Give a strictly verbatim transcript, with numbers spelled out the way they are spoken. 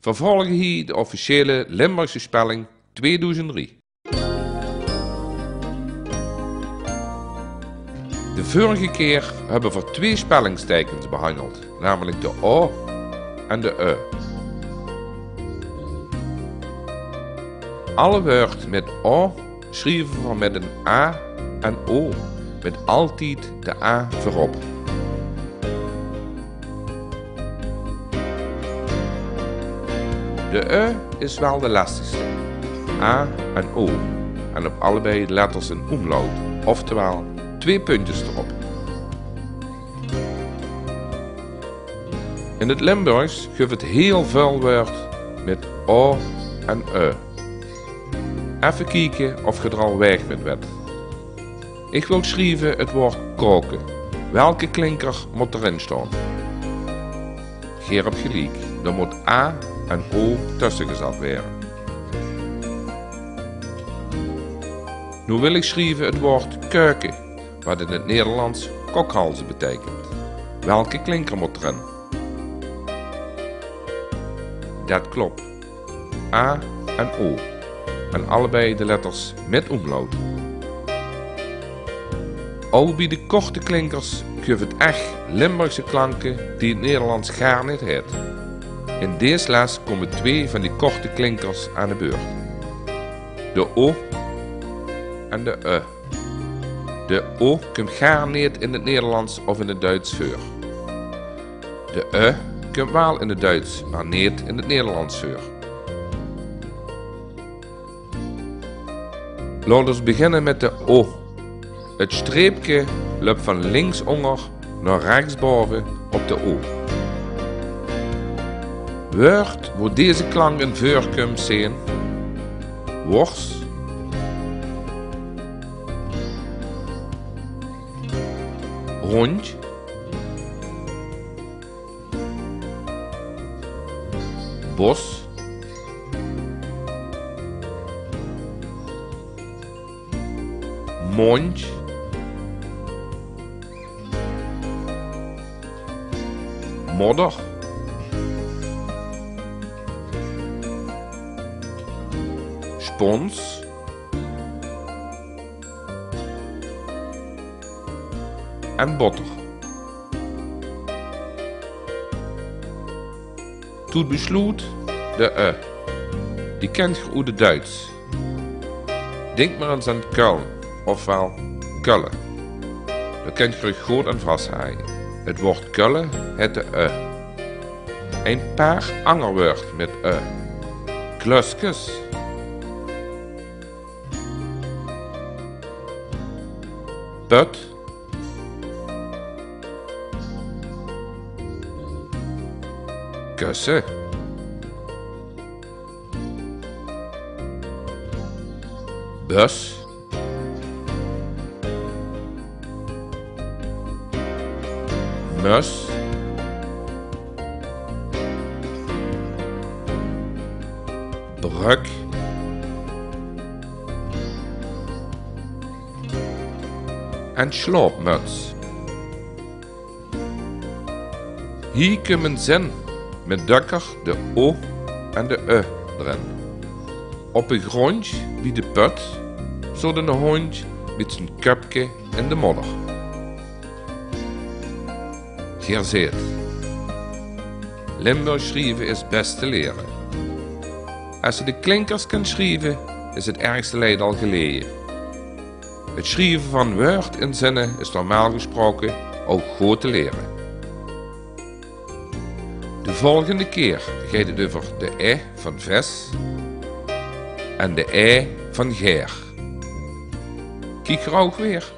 V'r volge hie de officiële Limburgse spelling tweedoezend drie. De vörige kier höbbe v'r twee spellingsteikes behanjeld, namelik de o en de ö. Alle wäörd mit o sjrieve v'r mit ein a en o, mit altied de a veurop. De ö is waal de lestigste. A en o. En op allebei de letters ein umlaut, oftewel twee puntjes d'rop. In 't Limburgs guf 't hiel väöl wäörd mit o en ö. Effe kieke of geer d'r al weg mit wet. Ich wil sjrieve 't waord kaoke. Welke klinker mót d'rin sjtaon? Geer höb geliek, dao mót a en o tösse gezat waere. Noe wil ich sjrieve 't waord kuike, wat in 't Nederlands kokhalzen beteikent. Welke klinker mót d'rin? Det klop. A en o. En allebei de letters mit umlaut. Ouch bie de korte klinkers guf 't ech Limburgse klanke die 't Nederlands gaar neet haet. In dees les kómme twee van die korte klinkers aan de beurt. De o en de ö. De o kump gaar neet in 't Nederlands of in 't Duits veur. De ö kump waal in 't Duits, mer neet in 't Nederlands veur. Laot ós beginne mit de o. 't Sjtreepke löp van links ónger nao rechts baove op de o. Wäörd wo deze klank in veurkump zeen: wors, róndj, bos, móndj, modder, sjpons en botter. Toet besloet de ö. Die kent geer oet 't Duits. Dink mer ins aan Köln, ofwel Kölle. Dao kent geer uch good aan vashaaie. 't Waord Kölle haet de ö. Ein paar anger wäörd mit ö. Kluskes. Pöt. Kusse. Bus. Mös. Brök. En sjlaopmöts. Hie kump ein zin mit dökker de o en de ö d'rin. Op de gróndj bie de pöt zoot eine hóndj mit zien köpke in de modder. Geer zeet, Limburgs sjrieve is bès te liere. Es se de klinkers kins sjrieve, is 't ergste leid al geleje. 't Sjrieve van wäörd in zinne is normaal gesproke ouch good te liere. De volgende kier geit 't euver de e van ves en de ae van gaer. Kiek geer ouch weer.